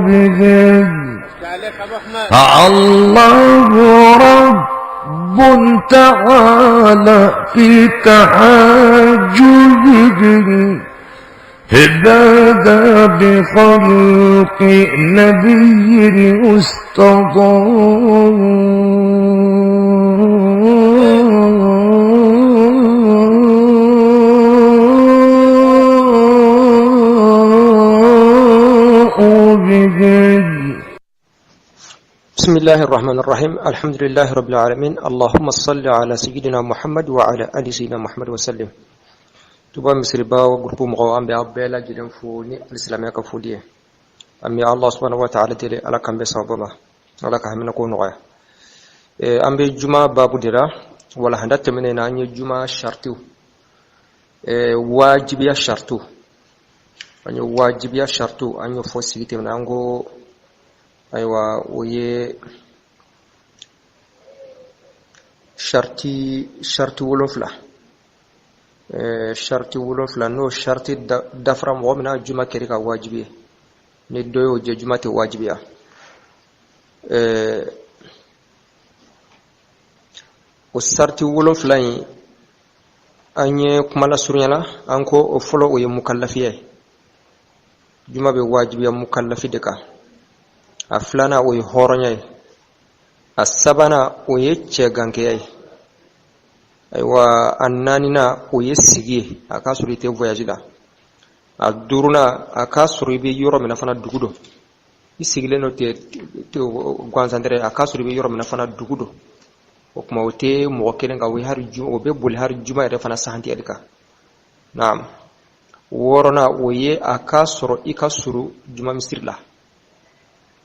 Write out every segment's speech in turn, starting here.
به. الله رب تعالى في تحاجبه هدانا بخلق نبي يستضاء به. بسم الله الرحمن الرحيم، الحمد لله رب العالمين، اللهم صل على سيدنا محمد وعلى آل سيدنا محمد وسلم. Tuba Misiriba groupe mɔgɔw, an bɛ aw bɛɛ lajɛlen fo ni alisilamɛya ka foli ye. An bɛ Allah subhanahu wa ta'ala deli, Ala k'an bɛn sababa ma, Ala ka hamina ko nɔgɔya. An bɛ juma babu de la. Walahanda tɛmɛnen na, an ye juma shartiw, wajibiya shartiw, an ye wajibiya shartiw an y'o fɔ sigi tɛmɛnen. An ko ayiwa, o ye sharti 7, sharti 7. N'o sharti dafara mɔgɔ min na, juma kɛra ka wajibi ye. Ni dɔ y'o jɛ, juma tɛ wajibiya. O sariti 7 in, an ye kuma lasurunya la. An ko o fɔlɔ, o ye mukallafiya ye. Juma bɛ wajibiya mukallafi de kan. A filanan, o ye hɔrɔnya ye. A sabanan, o ye cɛgankɛya ye. Ayiwa, a naaninan, o ye sigi ye, a k'a sɔrɔ i tɛ voyage la. A duurunan, a k'a sɔrɔ i bɛ yɔrɔ min na fana, dugu don. I sigilen don tɛ gansan tɛ, a k'a sɔrɔ i bɛ yɔrɔ min na fana, dugu don. O tuma, o tɛ mɔgɔ kelen kan, o ye hari o bɛ boli hari juma yɛrɛ fana sahantiyali kan. Naam, wɔɔrɔnan, o ye a k'a sɔrɔ i ka surun juma misiri la,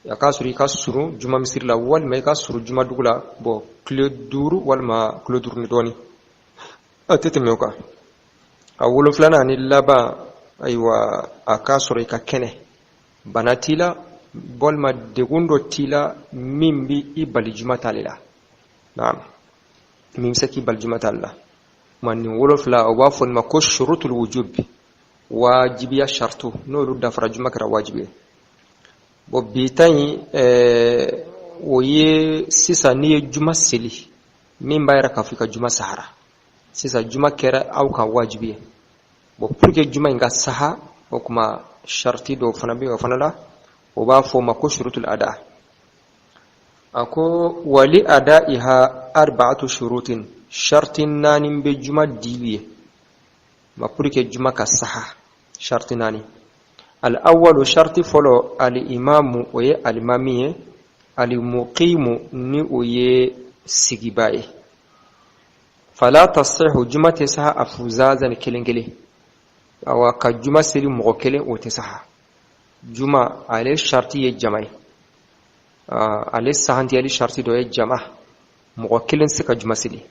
a k'a sɔrɔ i ka surun juma misiri la, walima i ka surun juma dugu la. Bɔn, kilo 5 walima kilo 5 ni dɔɔni, a tɛ tɛmɛ o kan. A wolonfilanan ni laban, ayiwa, a k'a sɔrɔ i ka kɛnɛ, bana t'i la walima degun dɔ t'i la min bɛ i bali juma taali la. Naam, min bɛ se k'i bali juma taali la. Ma nin 7, o b'a fɔ nin ma ko shurutul wujub, wajibiya shartu. N'olu dafara, juma kɛra wajibi ye. Bon, bi ta in, o ye sisan n'i ye juma seli, min b'a yira k'a fɔ i ka juma sahara. Sisan juma kɛra aw ka wajibi ye. Bon, pour que juma in ka saha, o kuma sharti dɔw fana bɛ o fana la, o b'a fɔ o ma ko shurutul ada. A ko wali adaiha arba'atu shurutin, sharti 4 bɛ juma dili ye ma pour que juma ka saha, sharti 4. Al awwalu, sharti fɔlɔ, al imamu, o ye alimami ye, al muqimu, ni o ye sigiba ye. Fala tasihu, juma tɛ saha afuzazan, kelen kelen. Awa, ka juma seli mɔgɔ kelen, o tɛ saha. Juma ale sharti ye jama ye, ale sahantiyali sharti dɔ ye jama. Mɔgɔ kelen tɛ se ka juma seli.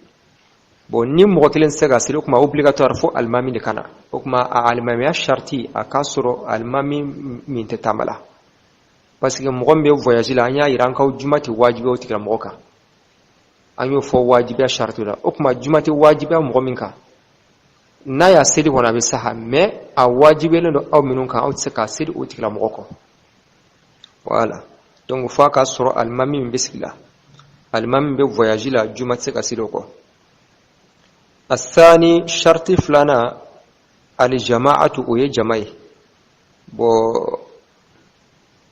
Bon, ni mɔgɔ kelen tɛ se ka seli, o kuma obligatoire fo alimami de ka na. O kuma a alimamiya sharti, a k'a sɔrɔ alimami min tɛ taama la, parce que mɔgɔ min bɛ voyage la, an y'a yira an ka juma tɛ wajibiya o tigilamɔgɔ kan. An y'o fɔ wajibiya sharti la. O kuma juma tɛ wajibiya mɔgɔ min kan, n'a y'a seli kɔni, a bɛ saha, mais a wajibiyalen don aw minnu kan, aw tɛ se k'a seli o tigilamɔgɔ kɔ. Voilà, donc f'a k'a sɔrɔ alimami min bɛ sigi la. Alimami min bɛ voyage la, juma tɛ se ka seli o kɔ. Asani, sharti filanan, aljamaatu, o ye jama ye. Bon,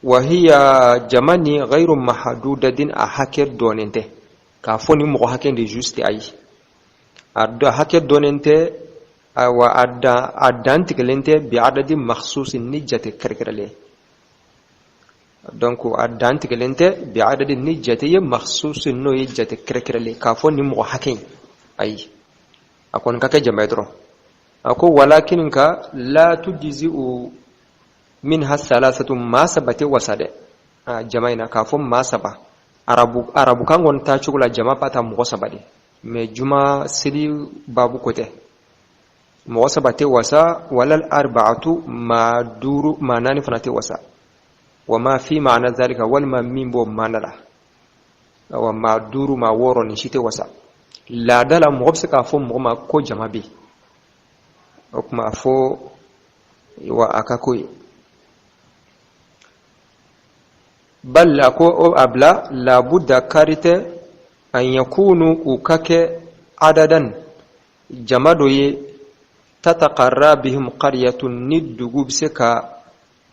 wahiya, jama ni ghayru mahdudatin, a hakɛ dɔnnen tɛ k'a fɔ ni mɔgɔ hakɛ de juste. Ayi, a dɔ hakɛ dɔnnen tɛ. Ayiwa, a dan tigɛlen tɛ bi adadi makhsusin, ni jate kɛrɛkɛrɛlen. Donc a dan tigɛlen tɛ bi adadi, ni jate ye, makhsusin, n'o ye jate kɛrɛkɛrɛlen, k'a fɔ ni mɔgɔ hakɛ in. Ayi, a kɔni ka kɛ jama ye dɔrɔn. A ko walakin, nka la tujzi'u minha salasatu, maa 3 tɛ wasa dɛ a jama in na. K'a fɔ maa 3, arabukan kɔni taa cogo la, jama b'a ta mɔgɔ 3 de, mais juma seli babu ko tɛ. Mɔgɔ 3 tɛ wasa, walal arba'atu, maa 5, maa 4 fana tɛ wasa. Wa ma fi ma'ana zalika, walima min b'o maana la. Awa, maa 5, maa 6, nin si tɛ wasa. Laada la, mɔgɔ bɛ se k'a fɔ mɔgɔ ma ko jama bɛ yen. O tuma a fɔ wa a ka ko ye bal a ko o a bila labuda kari tɛ an yakunu u ka kɛ adadan jama dɔ ye tataqarra bihim qaryatun ni dugu bɛ se ka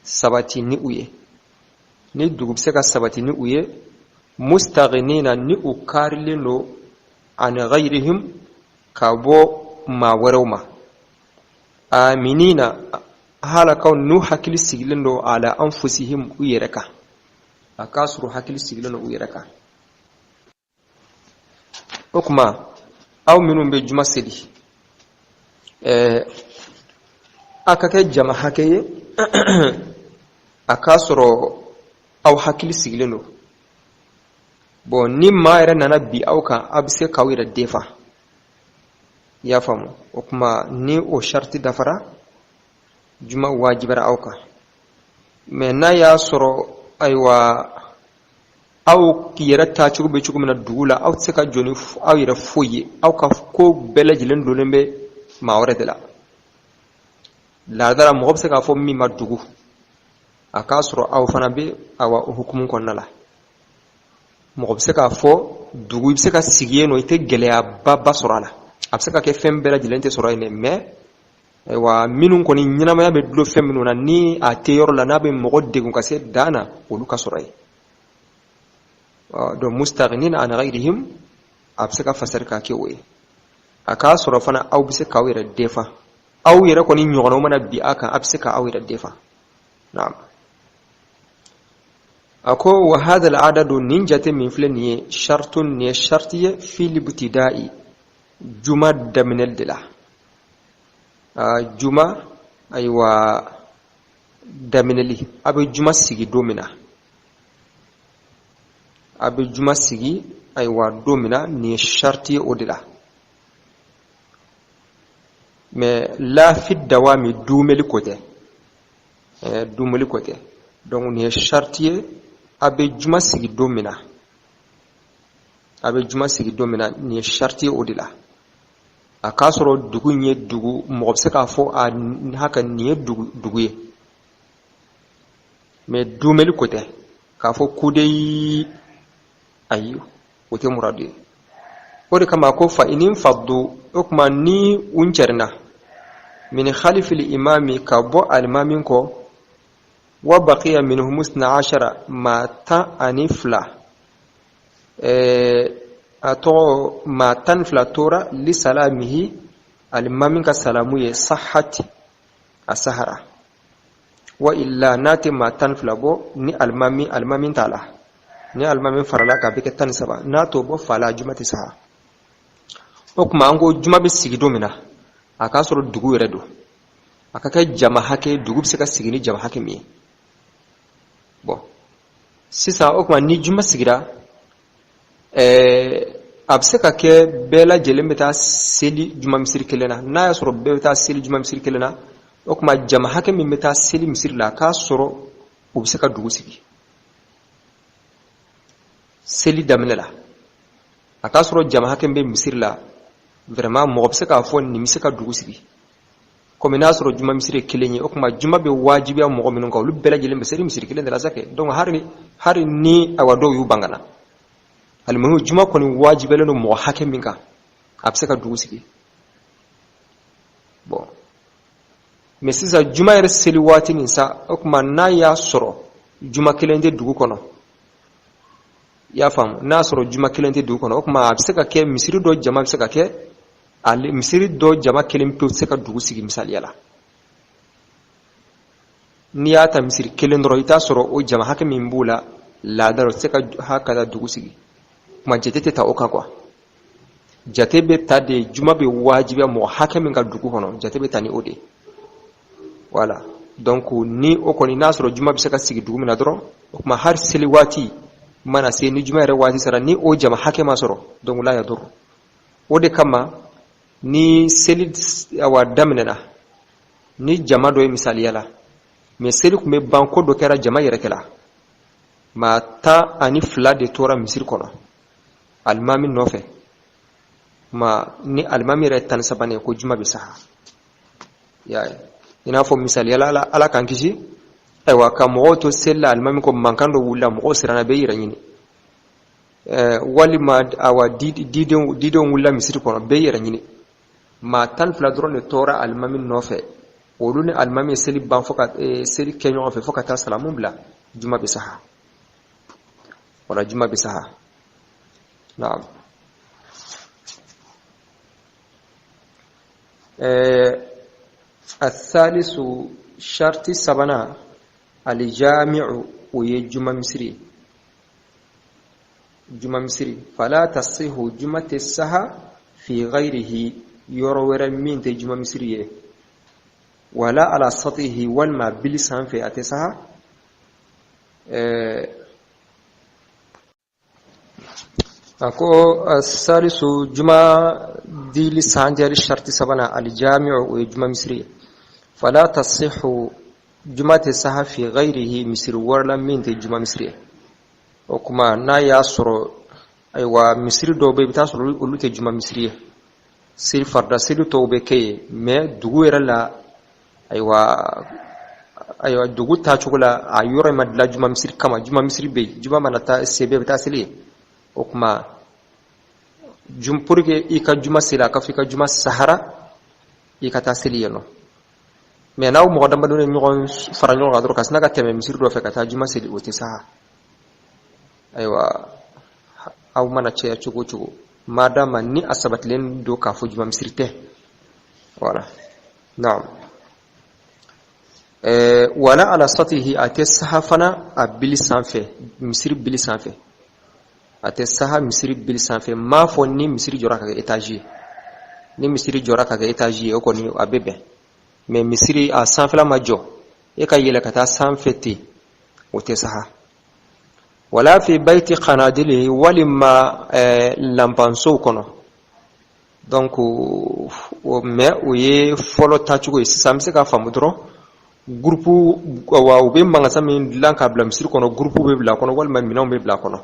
sabati ni u ye ni dugu bɛ se ka sabati ni u ye mustaghnina ni u karilen don an ghayrihim ka bɔ maa wɛrɛw ma aminina halakaw n'u hakili sigilen don ala anfusihim u yɛrɛ kan a k'a sɔrɔ hakili sigilen don u yɛrɛ kan o tuma aw minnu bɛ juma seli ɛɛ a ka kɛ jama hakɛ ye a k'a sɔrɔ aw hakili sigilen don bon ni maa yɛrɛ nana bin aw kan aw bɛ se k'aw yɛrɛ defa i y'a faamu o tuma ni o sariti dafara juma wajibara aw kan mɛ n'a y'a sɔrɔ ayiwa aw yɛrɛ taacogo bɛ cogo min na dugu la aw tɛ se ka jɔ ni aw yɛrɛ foyi ye aw ka ko bɛɛ lajɛlen dulonnen bɛ maa wɛrɛ de la laada la mɔgɔ bɛ se k'a fɔ min ma dugu a k'a sɔrɔ aw fana bɛ awa o hukumu kɔnɔna la mɔgɔ bɛ se k'a fɔ dugu i bɛ se ka sigi yen nɔ i tɛ gɛlɛyaba ba sɔrɔ a la a bɛ se ka kɛ fɛn bɛɛ lajɛlen tɛ sɔrɔ yen dɛ mɛ ayiwa minnu kɔni ɲɛnamaya bɛ dulon fɛn minnu na ni a tɛ yɔrɔ la n'a bɛ mɔgɔ degun ka se dan na olu ka sɔrɔ yen donc mustaghnina an ghayrihim a bɛ se ka fasari k'a kɛ o ye a k'a sɔrɔ fana aw bɛ se k'aw yɛrɛ defa aw yɛrɛ kɔni ɲɔgɔnnaw mana bin a kan a bɛ se k'aw yɛrɛ defa naam a ko wa hadha al-adadu nin jate min filɛ nin ye shartun nin ye sharti ye fil ibtida'i juma daminɛli de la juma ayiwa daminɛli a bɛ juma sigi don min na a bɛ juma sigi ayiwa don min na nin ye sharti ye o de la mɛ la fi dawami duumɛli ko tɛ duumɛli ko tɛ donc nin ye sharti ye a bɛ juma sigi don min na a bɛ juma sigi don min na nin ye sharti ye o de la a k'a sɔrɔ dugu in ye dugu mɔgɔ bɛ se k'a fɔ a haka nin ye dugu ye mɛ duumɛli ko tɛ k'a fɔ kudeyi ayi o tɛ muradu ye o de kama ko fa in faddu o tuma ni u cɛrinna min khalifil imami ka bɔ alimami kɔ wa baqiya minhum isna ashara maa 12 ɛɛ a tɔgɔ maa 12 tora li salamihi alimami ka salamu ye sahati a sahara wa illa n'a tɛ maa 12 bɔ ni alimami alimami t'a la ni alimami farala k'a bɛ kɛ 13 n'a t'o bɔ fala juma tɛ saha o tuma an ko juma bɛ sigi don min na a k'a sɔrɔ dugu yɛrɛ don a ka kɛ jama hakɛ dugu bɛ se ka sigi ni jama hakɛ min ye bɔn sisan o tuma ni juma sigira ɛɛ a bɛ se ka kɛ bɛɛ lajɛlen bɛ taa seli juma misiri kelen na n'a y'a sɔrɔ bɛɛ bɛ taa seli juma misiri kelen na o tuma jama hakɛ min bɛ taa seli misiri la a k'a sɔrɔ u bɛ se ka dugu sigi seli daminɛ la a k'a sɔrɔ jama hakɛ min bɛ misiri la vraiment mɔgɔ bɛ se k'a fɔ nin bɛ se ka dugu sigi komi n'a sɔrɔ juma misiri ye kelen ye o tuma juma bɛ wajibiya mɔgɔ minnu kan olu bɛɛ lajɛlen bɛ seli misiri kelen de la sa kɛ donc hali ni awa dɔw y'u ban ka na alimuhimu juma kɔni wajibiyalen don mɔgɔ hakɛ min kan a bɛ se ka dugu sigi bɔn mɛ sisan juma yɛrɛ seli waati nin sa o tuma n'a y'a sɔrɔ juma kelen tɛ dugu kɔnɔ i y'a faamu n'a sɔrɔ juma kelen tɛ dugu kɔnɔ o tuma a bɛ se ka kɛ misiri dɔ jama bɛ se ka kɛ ale misiri dɔ jama kelen pewu tɛ se ka dugu sigi misaliya la n'i y'a ta misiri kelen dɔrɔn i t'a sɔrɔ o jama hakɛ min b'o la laada la o tɛ se ka haka dugu sigi kuma jate tɛ ta o kan quoi jate bɛ ta de juma bɛ wajibiya mɔgɔ hakɛ min kan dugu kɔnɔ jate bɛ ta ni o de ye voilà donc ni o kɔni n'a sɔrɔ juma bɛ se ka sigi dugu min na dɔrɔn o tuma hali seli waati mana se ni juma yɛrɛ waati sera ni o jama hakɛ ma sɔrɔ donc la yaduru o de kama ni seli awa daminɛna ni jama dɔ ye misaliya la mɛ seli tun bɛ ban ko dɔ kɛra jama yɛrɛ kɛla maa 12 de tora misiri kɔnɔ alimami nɔfɛ ma ni alimami yɛrɛ 13nan ye ko juma bɛ saha Y'a ye, i n'a fɔ misaliya la, Ala k'an kisi, ayiwa, ka mɔgɔw to seli la, alimami ko mankan dɔ wulila, mɔgɔw siranna, bɛɛ yɛrɛ ɲini, walima awa didenw wulila misiri kɔnɔ, bɛɛ yɛrɛ ɲini. Maa 12 dɔrɔn de tora alimami nɔfɛ, olu ni alimami ye seli ban fo ka seli kɛ ɲɔgɔn fɛ fo ka taa salamu bila, juma bɛ saha. Wala juma bɛ saha. Naam. Athalisu, sharti sabanan, alijami'u, o ye juma misiri ye. Juma misiri, fala tasihu, juma tɛ saha, fi ghayrihi, yɔrɔ wɛrɛ min tɛ juma misiri ye, wala ala satihi, walima bili sanfɛ, a tɛ saha. A ko salisu, juma dili sanjari sharti sabanan, alijami'u, o ye juma misiri ye. Fala tasihu, juma tɛ saha, fi ghayrihi, misiri wɛrɛ la min tɛ juma misiri ye. O kuma, n'a y'a sɔrɔ, ayiwa, misiri dɔw bɛ yen, i bɛ taa sɔrɔ olu tɛ juma misiri ye, seli farida seli tɔw bɛ kɛ yen, mais dugu yɛrɛ la, ayiwa, dugu taacogo la, a yɔrɔ in ma dilan juma misiri kama. Juma misiri bɛ yen, juma mana taa se, bɛɛ bɛ taa seli yen. O kuma, pour que i ka juma seli, a ka fɔ i ka juma sahara, i ka taa seli yen nɔ. Mais n'aw mɔgɔ damadɔ ye ɲɔgɔn fara ɲɔgɔn kan dɔrɔn, ka sina ka tɛmɛ misiri dɔ fɛ ka taa juma seli, o tɛ saha. Ayiwa, aw mana caya cogo o cogo, madama ni a sabatilen don k'a fɔ juma misiri tɛ. Wala, naam. Wala ala satihi, a tɛ saha fana a bili sanfɛ, misiri bili sanfɛ. A tɛ saha misiri bili sanfɛ, m'a fɔ ni misiri jɔra ka kɛ étage ye. Ni misiri jɔra ka kɛ étage ye, o kɔni a bɛ bɛn. Mais misiri a sanfɛla ma jɔ, e ka yɛlɛ ka taa sanfɛ ten, o tɛ saha. Wala fi bayti qanadili, walima lanpansow kɔnɔ. Donc o, mais o ye fɔlɔ taacogo ye. Sisan an bɛ se k'a faamu dɔrɔn, groupe wa, u bɛ magasin min dilan k'a bila misiri kɔnɔ, groupe bɛ bila a kɔnɔ, walima minɛnw bɛ bila a kɔnɔ.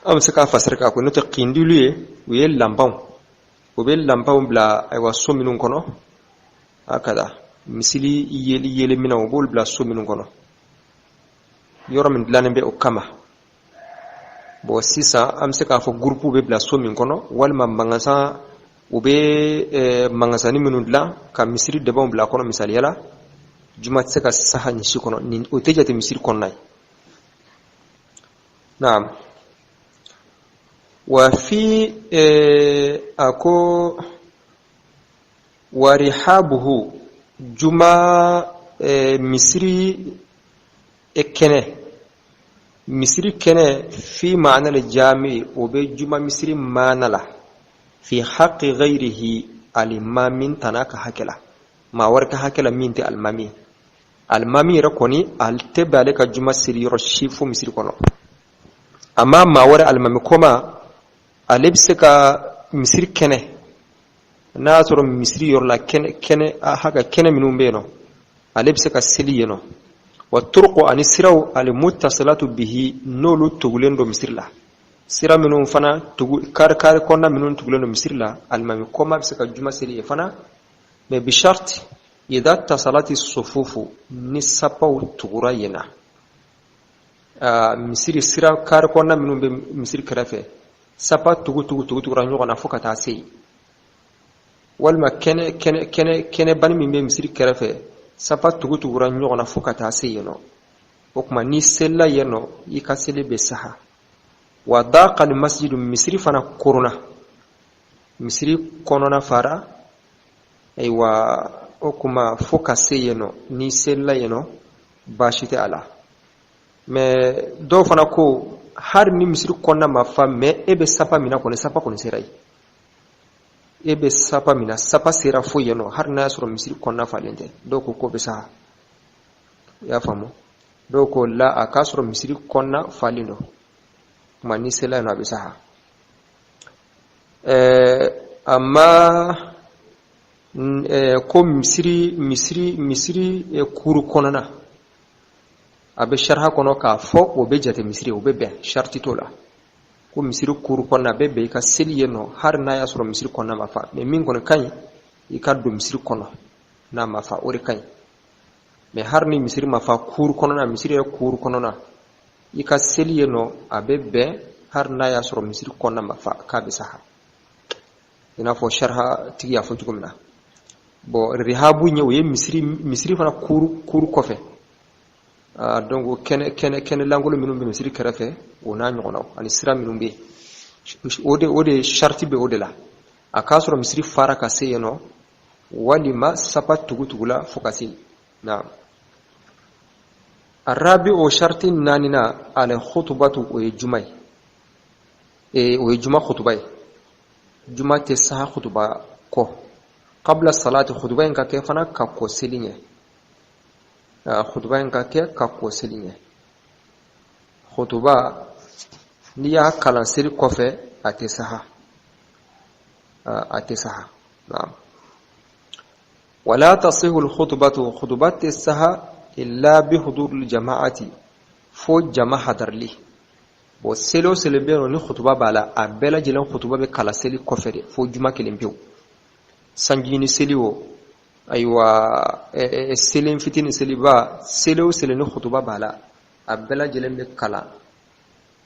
An bɛ se k'a fasiri k'a ko n'o tɛ kindilu ye, o ye lanpanw, o bɛ lanpanw bila, ayiwa, so minnu kɔnɔ, hakada misiri yeli yeli minɛnw, u b'olu bila so minnu kɔnɔ, yɔrɔ min dilannen bɛ o kama. Bon, sisan an bɛ se k'a fɔ groupe bɛ bila so min kɔnɔ, walima magasin, u bɛ magasinni minnu dilan ka misiri dɛbɛnw bila a kɔnɔ, misaliya la, juma tɛ se ka saha nin si kɔnɔ, nin o tɛ jate misiri kɔnɔna ye. Naam. Wa fi a ko wa rihabuhu, juma misiri kɛnɛ, misiri kɛnɛ, fi ma'ana al jami, o bɛ juma misiri maana la, fi haqqi ghayrihi, alimami tana ka hakɛ la, maa wɛrɛ ka hakɛ la min tɛ alimami ye. Alimami yɛrɛ kɔni, ale tɛ bɛn ale ka juma seli yɔrɔ si fo misiri kɔnɔ. Amma maa wɛrɛ, alimami kɔma, ale bɛ se ka misiri kɛnɛ, n'a y'a sɔrɔ misiri yɔrɔ la kɛnɛ kɛnɛ haka kɛnɛ minnu bɛ yen nɔ, ale bɛ se ka seli yen nɔ. Wa turuqu, ani siraw, al muttasilatu bihi, n'olu tugulen don misiri la, sira minnu fana tugu, kari kari kɔnɔna minnu tugulen don misiri la, alimami kɔma bɛ se ka juma seli yen fana, mais bi sharti idha tasalati sufufu, ni sapaw tugura yen na. Misiri sira kari kɔnɔna minnu bɛ misiri kɛrɛfɛ, sapa tugu tugu tugu tugura ɲɔgɔn na fo ka taa se yen, walima kɛnɛ kɛnɛ kɛnɛ kɛnɛbani min bɛ misiri kɛrɛfɛ, sapa tugu tugura ɲɔgɔn na fo ka taa se yen nɔ. O tuma, n'i selila yen nɔ, i ka seli bɛ saha. Wa daqal masjidu, misiri fana korona, misiri kɔnɔna fara, ayiwa, o kuma fo ka se yen nɔ, n'i selila yen nɔ, baasi tɛ a la. Mais dɔw fana ko hali ni misiri kɔnɔna ma fa, mais e bɛ sapa min na kɔni, sapa kɔni sera yen, e bɛ sapa min na, sapa sera fo yen nɔ, hali n'a y'a sɔrɔ misiri kɔnɔna falen tɛ, dɔw ko k'o bɛ sa. I y'a faamu? Dɔw ko la, a k'a sɔrɔ misiri kɔnɔna falen don. Kuma, n'i sela yen nɔ, a bɛ sa. Amma ko misiri kuru kɔnɔna, a bɛ sariya kɔnɔ k'a fɔ o bɛ jate misiri, o bɛ bɛn, sariti t'o la, ko misiri kuru kɔnɔna a bɛ bɛn i ka seli yen nɔ, hali n'a y'a sɔrɔ misiri kɔnɔna ma fa. Mais min kɔni ka ɲi, i ka don misiri kɔnɔ. N'a ma fa, o de ka ɲi. Mais har ni misiri ma fa kuuru kɔnɔna, misiri yɛrɛ kuuru kɔnɔna, i ka seli yen nɔ, a bɛ bɛn, har n'a y'a sɔrɔ misiri kɔnɔna ma fa, k'a bɛ saha, i n'a fɔ sharha tigi y'a fɔ cogo min na. Bon, rihabu ɲɛ, o ye misiri fana kuuru kɔfɛ. Donc kɛnɛ lankolon minnu bɛ misiri kɛrɛfɛ, o n'a ɲɔgɔnnaw, ani sira minnu bɛ yen, o de sharti bɛ o de la. A k'a sɔrɔ misiri fara ka se yen nɔ, walima sapa tugutugula fo ka se na. Arabi o sharti naanina, al khutbatu, o ye juma ye, o ye juma khutuba ye. Juma tɛ saha khutuba kɔ. Qabla salati, khutuba in ka kɛ fana ka kɔ seli ɲɛ. Khutuba in ka kɛ ka kɔ seli ɲɛ. Khutuba, n'i y'a kalan seli kɔfɛ, a tɛ saha, a tɛ saha. Naam. Wala tasihu alkhutbatu, khutuba tɛ saha, illa bi huduril jama'ati, fo jama hadarli. Bon, seli o seli bɛ yen nɔ ni khutuba b'a la, a bɛɛ lajɛlen khutuba bɛ kalan seli kɔfɛ de, fo juma kelen pewu. Sanjini seli o, ayiwa, seli fitinin, seliba, seli o seli ni khutuba b'a la, a bɛɛ lajɛlen bɛ kalan,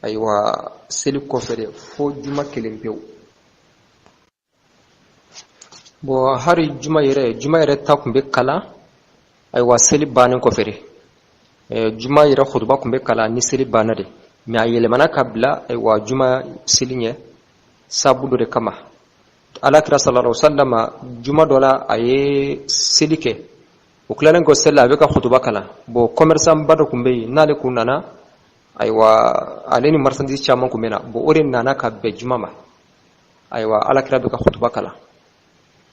ayiwa, seli kɔfɛ de, fo juma kelen pewu. Bon, hari juma yɛrɛ ta tun bɛ kalan, ayiwa, seli bannen kɔfɛ de. Juma yɛrɛ khutuba tun bɛ kalan ni seli banna de, mais a yɛlɛmana ka bila, ayiwa, juma seli ɲɛ, sabu dɔ de kama. Alakira sallallahu alaihi wasallam, juma dɔ la, a ye seli kɛ. O tilalen kɔ seli la, a bɛ ka khutuba kalan. Bon, commerçant ba dɔ tun bɛ yen, n'ale kun nana, ayiwa, ale ni marchandise caman tun bɛ na. Bon, o de nana ka bɛn juma ma. Ayiwa, alakira bɛ ka khutuba kalan.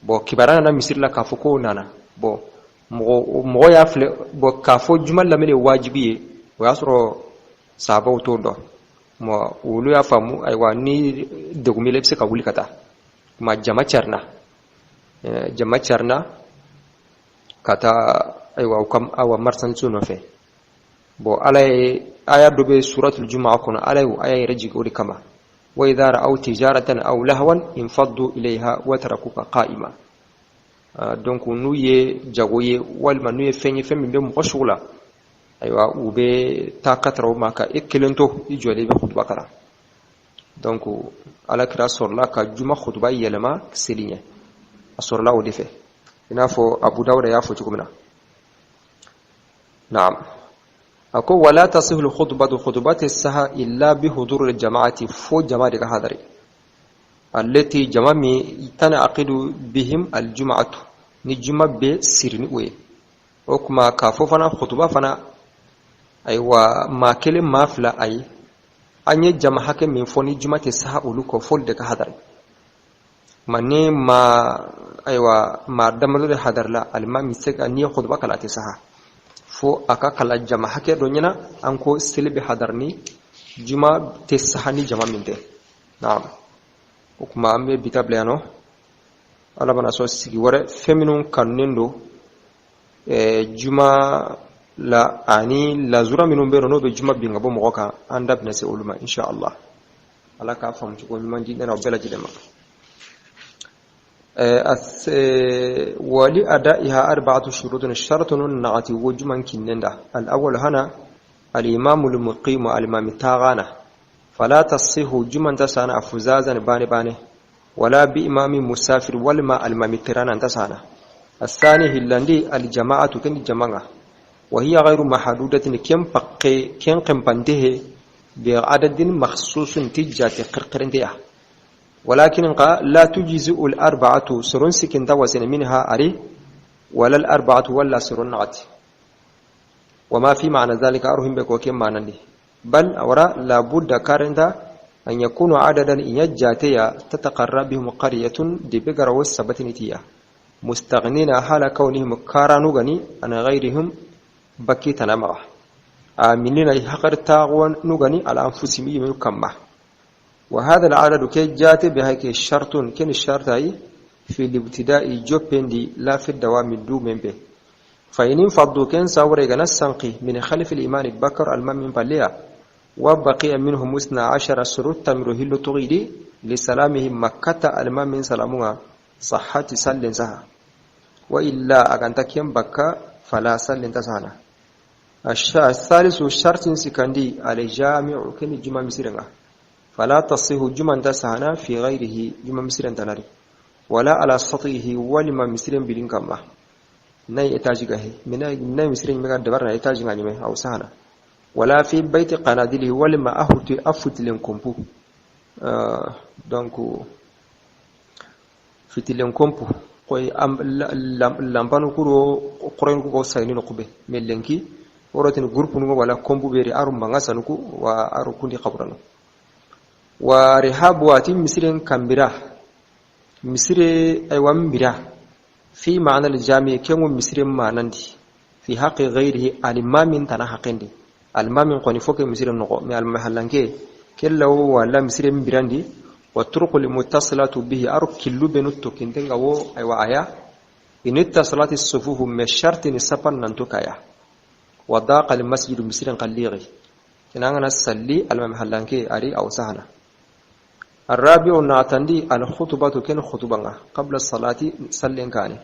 Bon, kibaruya nana misiri la k'a fɔ k'o nana. Bon, mɔgɔ y'a filɛ. Bon, k'a fɔ juma lamɛnni ye wajibi ye, o y'a sɔrɔ sahabaw t'o dɔn. Bon, olu y'a faamu, ayiwa, ni degun b'i la, i bɛ se ka wuli ka taa. Kuma jama carina, jama carina ka taa, ayiwa, u ka awa marchandise nɔfɛ. Bon, Ala ye aya dɔ bɛ suratul jumaa kɔnɔ, Ala ye o aya yɛrɛ jigin o de kama: wa idha ra'aw tijaratan aw lahwan infaddu ilayha wa tarakuka qa'ima. Donc n'u ye jago ye, walima n'u ye fɛn ye, fɛn min bɛ mɔgɔ sugu la, ayiwa, u bɛ taa ka tara o ma ka e kelen to i jɔlen i bɛ kutuba kalan. Donc Ala kira sɔrɔla ka juma kutuba yɛlɛma seli ɲɛ, a sɔrɔla o de fɛ, i n'a fɔ Abu Dawuda y'a fɔ cogo min na. Naam. A ko wala tasihu alkhutbatu, khutba tɛ saha, illa bi hudur aljama'ati, fo jama de ka hadari, allati, jama min, tanaqidu bihim aljum'atu, ni juma bɛ siri ni o ye. O kuma k'a fɔ fana, khutuba fana, ayiwa, maa kelen, maa fila, ayi, an ye jama hakɛ min fɔ ni juma tɛ saha olu kɔ, f'olu de ka hadari. Ma ni maa, ayiwa, maa damadɔ de hadarila, alimami se ka n'i ye khutuba kalan, a tɛ saha, fo a ka kalan jama hakɛ dɔ ɲɛna. An ko seli bɛ hadari ni juma tɛ saha ni jama min tɛ. Naam. O kuma an bɛ bi ta bila yan nɔ. Ala bana sɔn, sigi wɛrɛ, fɛn minnu kanunen don juma la ani lazura minnu bɛ yen n'o bɛ juma bin ka bɔ mɔgɔ kan, an da bɛna se olu ma, insha Allah. Ala k'a faamu cogo ɲuman di ne n'aw bɛɛ lajɛlen ma. Wali adaiha arba'atu shurutun, sharatun nagati wo juman kinnenda. Al-awwal hana al-imamu al-muqimu, al-imami tagana, fala tasihu, juman tasana, afuzazan, bane bane, wala bi imami musafir, walma al-imami tirana tasana. الثاني هلاندي الجماعة، كن جماعة، وهي غير محدودة، كم بقي كم قمبنده بعدد مخصوص تجات قرقرندية، ولكن لا تجزئ الأربعة، سرون سكن توسن منها أري ولا الأربعة ولا سرون نعت وما في معنى ذلك، أرهم بك وكم معنى. بل أورا لابد كارندا أن يكون عددا إن تتقرب بهم قرية دي بقر والسبتنتية، مستغنين حال كونهم كارانو عن غيرهم، بكي تنمغ آمنين حقر تاغوان نغني على أنفسهم يمكما. وهذا العدد كي جات بهيك شرط، كن الشرط في الابتداء جوبين لا في الدوام دو من به. فإن انفضوا، كن ساوري السنقي، من خلف الإمام بكر المام باليا، وبقي منهم 12 سرut تمر هلو تغيدي لسلامهم مكة المام سلامها، صحة سل سها. Wa illa aganta ken bakka fala sallin tasana. الثالث شرط سكندي الجامع كن جمع مسيرنا فلا تصح جمع تسهنا في غيره جمع مسيرن تناري ولا على سطحه ولما مسيرن بلين كما ناي اتاجي غهي من ناي مسيرن ميغا دبرنا اتاجي غاني او سهنا ولا في بيت قناديله ولما اهوت افتلن كومبو donc fitilen kompu koy lampanu kuro qoren ko sayni no kube melenki worotin groupe nu wala kompu beri aru manga sanuku wa aru kundi qabrano wa rihabu ati misren kambira misre aywa mbira fi ma'ana al-jami kengo misre manandi fi haqqi ghayrihi alimamin tana haqqindi alimamin qoni foke misre nogo me almahallanke kella wala misre mbirandi wa turuq almuttasilatu bihi aru killu benu tokintenga wo aywa aya in ittasalati sufufu me shartin sapan nanto kaya wa daqa almasjidu misrin qallighi kinangana salli almahallanke ari aw sahana. الرابع ناتندي الخطبة كن خطبة قبل الصلاة سلين كان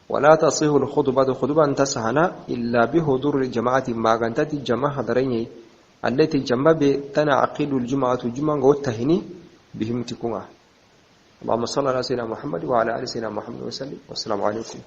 ولا تصح الخطبة خطبة تسهنا إلا بحضور الجماعة ما كانت جماعة دريني التي جمع تنعقد الجمعة جمعة وتهني بهم تكون. اللهم صل على سيدنا محمد وعلى آل سيدنا محمد وسلم، والسلام عليكم.